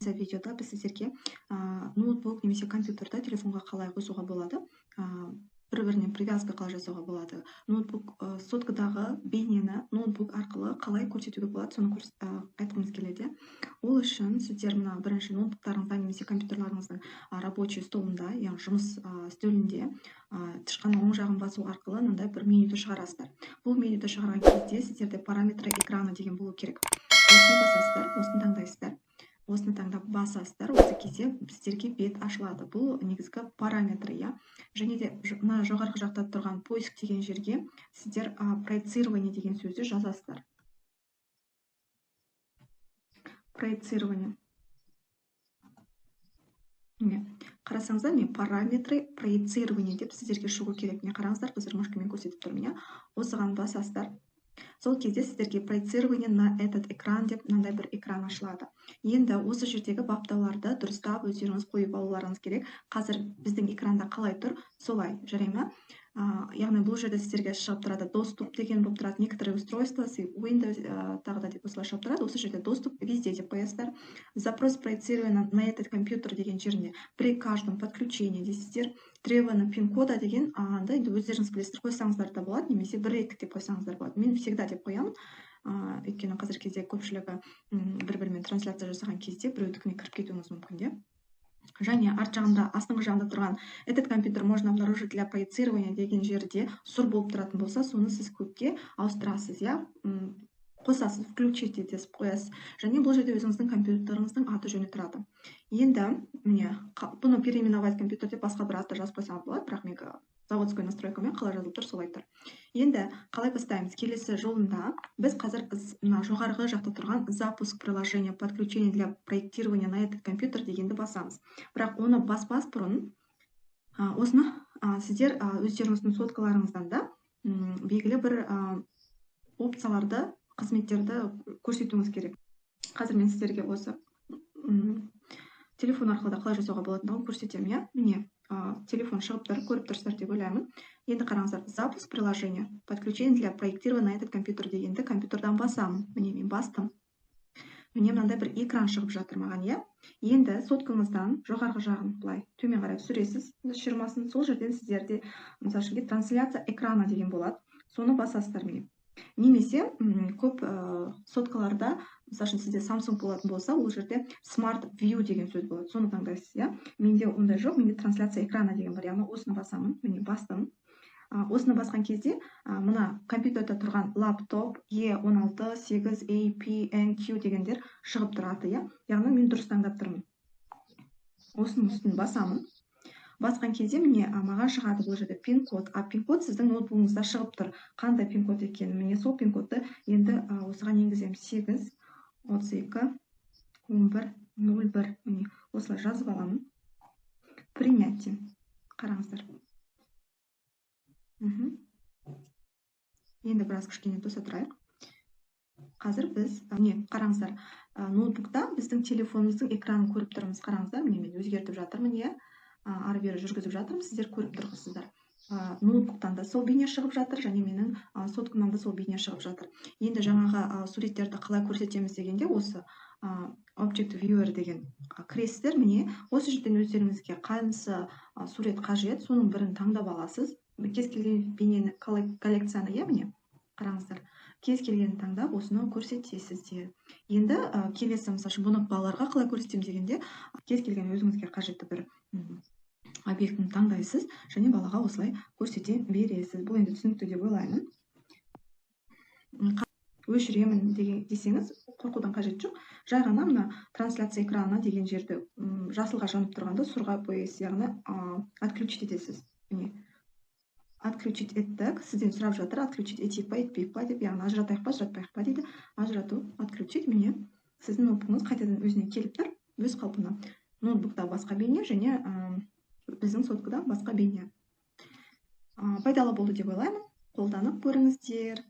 Келесі видеода біз сіздерге ноутбук немесе компьютерді телефонға қалай қосуға болады, бір біріне привязка қалай жасауға болады, ноутбук, соткадағы бейнені ноутбук арқылы қалай көрсетуге болады, соны айтқымыз келеді. Ол үшін сіздер мына бірінші ноутбуктарыңызда немесе компьютерларыңыздың рабочий столында, яғни жұмыс үстелінде тышқанның оң жағын басу арқылы мынандай бір менюді шығарасыздар. Бұл менюді шығарған кезде сіздерде «Параметры экрана» деген болу керек. Осыны басасыздар, осыны таңдайсыздар, осыны таңдап басасыздар. Осы кезде сіздерге бет ашылады. Бұл негізгі параметрі, иә. Және де мына жоғарғы жақта тұрған «Поиск» деген жерге сіздер «проецирование» деген сөзді жазасыздар. Проецирование. Міне, қарасаңыздар, міне, «Параметры проецирования» деп сіздерге шығу керек. Міне, қараңыздар, қазір мышкамен көрсетіп тұрмын, иә. Осыған басасыздар. Сол кезде сіздерге «Проецирование на этот экран» деп мынандай бір экран ашылады. Енді осы жердегі баптауларды дұрыстап өздеріңіз қойып алуларыңыз керек. Қазір біздің экранда қалай тұр, солай, жарай ма? Яғни бұл жерде сіздерге шығып тұрады, «Доступ» деген болып тұрады, «Некоторые устройства», «Windows» тағы да деп осылай шығып тұрады. Осы жерде «Доступ везде» деп қоясыздар. «Запрос проецирования на этот компьютер» деген жеріне «При каждом подключении» дейсіздер. «Требование пин кода» деген анда енді өздеріңіз білесіздер, қойсаңыздар да болады немесе бір реттік деп қойсаңыздар болады. Мен «Всегда» деп қоямын, өйткені қазіргі кезде көпшілігі бір бірімен трансляция жасаған кезде біреудікіне кіріп кетуіңіз мүмкін де. Және арт жағында, астыңғы жағында тұрған «Этот компьютер можно обнаружить для проецирования» деген жерде сұр болып тұратын болса, соны сіз көкке ауыстырасыз, иә, қосасыз, «Включить» етесіз, қоясыз. Және бұл жерде өзіңіздің компьютеріңіздің аты жөні тұрады. Енді міне, бұны «Переименовать компьютер» деп басқа бір атты жазып қойсаңыз болады, бірақ менікі заводской настройкамен қалай жазылып тұр, солай тұр. Енді қалай бастаймыз? Келесі жолында біз қазір мына жоғарғы жақта тұрған «Запуск приложения подключение для проектирования на этот компьютер» дегенді басамыз. Бірақ оны баспас бұрын осыны сіздер өздеріңіздің соткаларыңыздан да белгілі бір опцияларды, қызметтерді көрсетуіңіз керек. Қазір мен сіздерге осы телефон арқылы да қалай жасауға болатындығын көрсетемін, иә. Міне, телефон шығып тұр, көріп тұрсыздар деп ойлаймын. Енді қараңыздар, «Запуск приложения подключение для проектирования на этот компьютер» дегенді компьютердан басамын. Міне, мен бастым. Міне, мынандай бір экран шығып жатыр маған, иә. Енді соткаңыздан жоғарғы жағын былай төмен қарай түсіресіз ширмасын. Сол жерден сіздерде, мысалы үшін, «Трансляция экрана» деген болады, соны басасыздар. Міне, немесе көп соткаларда, мысалы үшін, сізде Samsung болатын болса, ол жерде Smart View деген сөз болады, соны таңдайсыз, иә. Менде ондай жоқ, менде «Трансляция экрана» деген бар, яғни осыны басамын. Міне, бастым. Осыны басқан кезде мына компьютерде тұрған лаптоп E16 8 A P N Q дегендер шығып тұрады, иә. Яғни мен дұрыс таңдап тұрмын. Осының үстін басамын. Басқан кезде, міне, маған шығады бұл жерде пин код. А пин код сіздің ноутбугыңызда шығып тұр, қандай пин код екенін. Міне, сол пин кодты енді осыған енгіземін: 8 32 11 01. Міне, осылай жазып аламын, «Принять» деймін. Қараңыздар. Енді біраз кішкене тоса тұрайық. Қазір біз, міне, қараңыздар, ноутбукта біздің телефонымыздың экранын көріп тұрмыз. Қараңыздар, міне, мен өзгертіп жатырмын, иә, ары бері жүргізіп жатырмын, сіздер көріп тұрсыздар. Ноутбуктан да сол бейне шығып жатыр және менің соткамнан да сол бейне шығып жатыр. Енді жаңағы суреттерді қалай көрсетеміз дегенде, осы Object Viewer деген кіресіздер. Міне, осы жерден өздеріңізге қайсысы сурет қажет, соның бірін таңдап аласыз, кез келген бейнені, коллекцияны, иә. Міне, қараңыздар, кез келгенін таңдап, осыны көрсетесіздер. Енді келесі, мысалы үшін, бұны балаларға қалай көрсетемін дегенде, кез келген өзіңізге қажетті бір объектіні таңдайсыз және балаға осылай көрсете бересіз. Бұл енді түсінікті деп ойлаймын. Өшіремін деген десеңіз, қорқудың қажеті жоқ. Жай ғана мына «Трансляция экрана» деген жерді, жасылға жанып тұрғанды сұрға бояйсыз, яғни отключить етесіз. Міне, отключить еттік. Сізден сұрап жатыр, отключить етейік па, етпейік па деп, яғни ажыратайық па, ажыратпайық па дейді. Ажырату, отключить. Міне, сіздің ноутбугыңыз қайтадан өзіне келіп тұр, өз қалпына. Ноутбукта басқа бейне және біздің соткада басқа бейне. Пайдалы болды деп ойлаймын, қолданып көріңіздер.